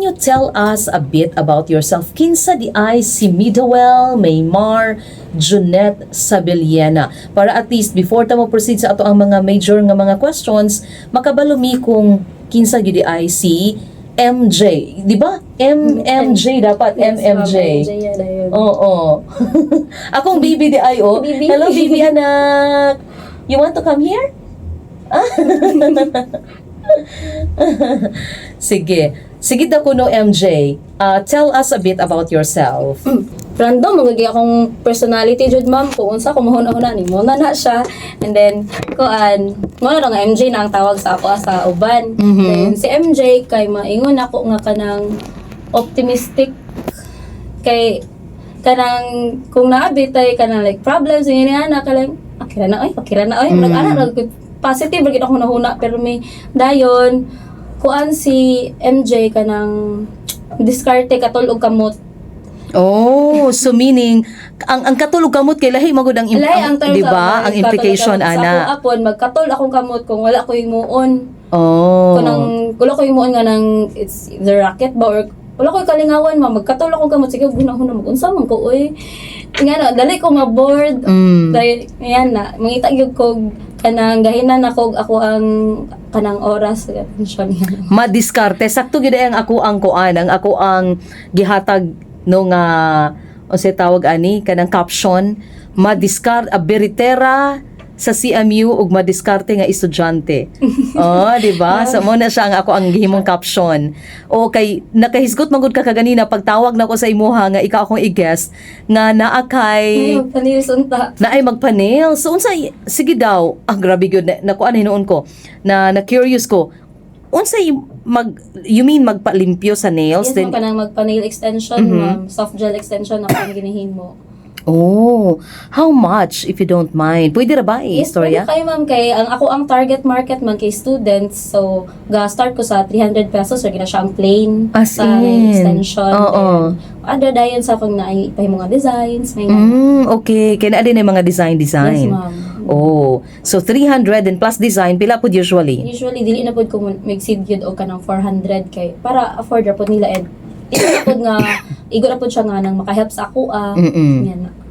Can you tell us a bit about yourself? Kinsa diay si Midowell Maymar Junet Sabellena? Para at least before ta mo proceed sa atoang mga major nga mga questions, makabalo mi kung kinsa gyud diay si MJ. Di ba? MMJ dapat, Yes, ma'am. MMJ. MJ yan na yun. Oo. Akong baby diay, oh. Baby. Hello, baby anak. You want to come here? Sige. Sige daw kuno, MJ. Tell us a bit about yourself. Random mga akong personality jud, ma'am, kung unsa ko mahuna-huna ni mo na siya. And then kuan mo na nga MJ na ang tawag sa ako sa uban. Then si MJ kay maingon ako nga kanang optimistic kay kanang kung naabi tay kanang like problems ngene ana kanang akira na oy, akira na oy, mm. Ana ra positive ra gid ako nahuna, pero may dayon kuan si MJ kanang diskarte, katol og kamot. Oh, so meaning ang katol og kamot kay lahi magud ang Lahi ang term di sa ba? Ang implication katol og kamot. ana. Sa ako apon magkatol akong kamot kung wala ko himuon. Kung nang wala ko himuon nga nang it's the racket ba or wala ko kalingawan ma, magkatol akong kamot, sige hunahuna mag unsa man ko oy. Nga na dali ko ma-bored. Dahil ayan na mangita gyud ko kanang gahinan ako ako ang kanang oras attention nga. Madiskarte, sakto gid ang ako ang kuan, ang ako ang gihatag no nga unsay tawag ani kanang caption, madiskarte, a beritera sa CMU ug madiskarte nga estudyante. Oh, di ba? So mo na siya ang ako ang gihimong caption. O kay nakahisgot man gud ka kaganina pagtawag nako sa imuha nga ikaw akong i-guest nga naa kay Ay, pa-nails unta. Na ay magpa-nail. So unsa, sige daw, ang grabe gyud na nakuan hinuon ko na na curious ko. Unsay mag, you mean magpalimpyo sa nails? Yes, Then ma'am, kanang magpa-nail extension, ma'am, soft gel extension na akong ginahimo. Oh, how much, if you don't mind? Pwede ra ba Yes, i-istorya? pwede kayo, ma'am, kay ang ako ang target market man kay students. So, ga start ko sa 300 pesos or gina siya ang plain As sa nail in. extension. Oo. Then, other dayon sa akong naipahimo nga designs, may nga. Okay. Kaya na din yung mga design design. Yes, ma'am. Oh, so 300 and plus design pila pud usually? Usually dili na pud ko mag-exceed gyud og kanang 400 kay para afford ra pud nila and igo na pud nga igo na pud siya nga nang makahelp sa ako ah. Yan na.